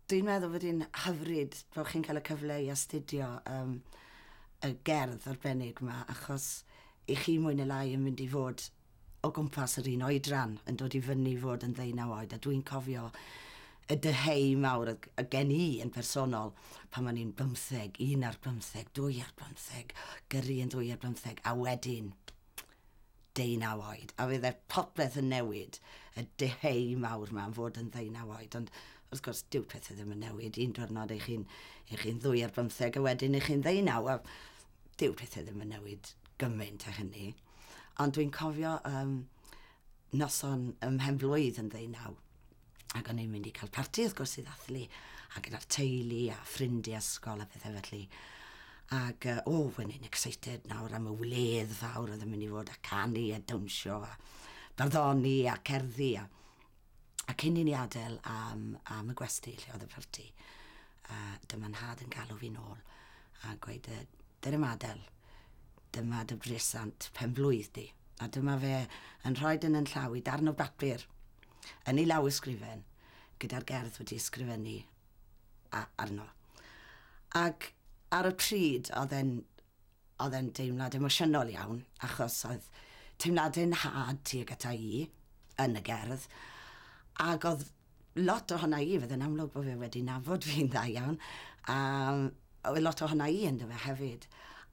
Dwi'n meddwl fod hi'n hyfryd bod chi'n cael y cyfle i astudio y gerdd arbennig yma, achos i chi mwy neu lai yn mynd i fod o gwmpas yr un oedran yn dod i fyny fod yn 19 oed, a dwi'n cofio y dyheu mawr y gen i yn personol pan o'n i'n 15, 1 ar 15, 2 ar 15, gyrru yn 2 ar 15, a wedyn 19 oed, a fydde popeth yn newid, y dyheu mawr 'ma am fod yn 19 oed, ond wrth gwrs dyw pethau ddim yn newid, un diwrnod eich chi'n 2 ar 15 a wedyn eich chi'n 19, a dyw pethau ddim yn newid gymaint â hynny. Ond dwi'n cofio noson ym mhen-blwydd yn 19, ac o'n i'n mynd i cael parti wrth gwrs i ddathlu, a gyda'r teulu a ffrindiau ysgol a pethau felly. Ac, o, oh, i'n excited nawr am y wledd fawr oedd yn mynd i fod, a canu a dawnsio a barddoni a cerddi. A cyn i ni adael am y gwesty lle oedd y parti, dyma nhad yn galw fi nôl a gweud, "Dyr ymadael, dyma dy bresant pen-blwydd di." A dyma fe yn rhoi yn llaw i darn o bapur yn ei law ysgrifen gyda'r gerdd wedi ysgrifennu arno. Ac ar y pryd oedd e'n deimlad emosiynol iawn, achos oedd teimladau'n nhad tuag ata i yn y gerdd, ac oedd lot ohona i, fydd yn amlwg bod fe wedi nabod fi'n dda iawn, a oedd lot ohona i ynddo fe hefyd.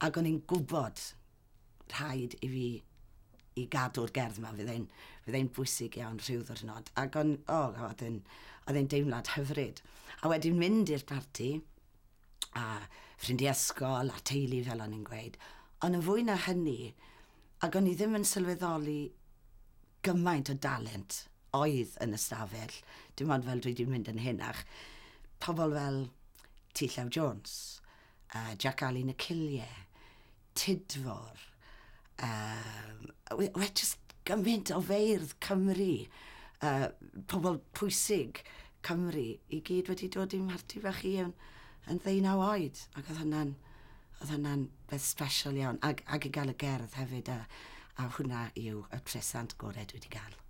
Ac o'n i'n gwybod rhaid i fi i gadw'r gerdd yma, fydd e'n bwysig iawn rhyw ddwrnod. Ac on, oh, oedd e'n deimlad hyfryd. A wedyn mynd i'r parti, a ffrindiau ysgol a teulu fel o'n i'n gweud. Ond yn fwy na hynny, ac o'n i ddim yn sylweddoli gymaint o dalent oedd yn y stafell, dim ond fel dwi wedi mynd yn henach, pobl fel T Llew Jones, Jac Alun y Cilie, Tudfor, we just gymaint o feirdd Cymru, pobl pwysig Cymru, i gyd wedi dod i'n mharti fach i yn 19 oed. Ac oedd hwnna'n beth special iawn. Ac i gael y gerdd hefyd, a hwnna yw y presant gorau dwi wedi gael.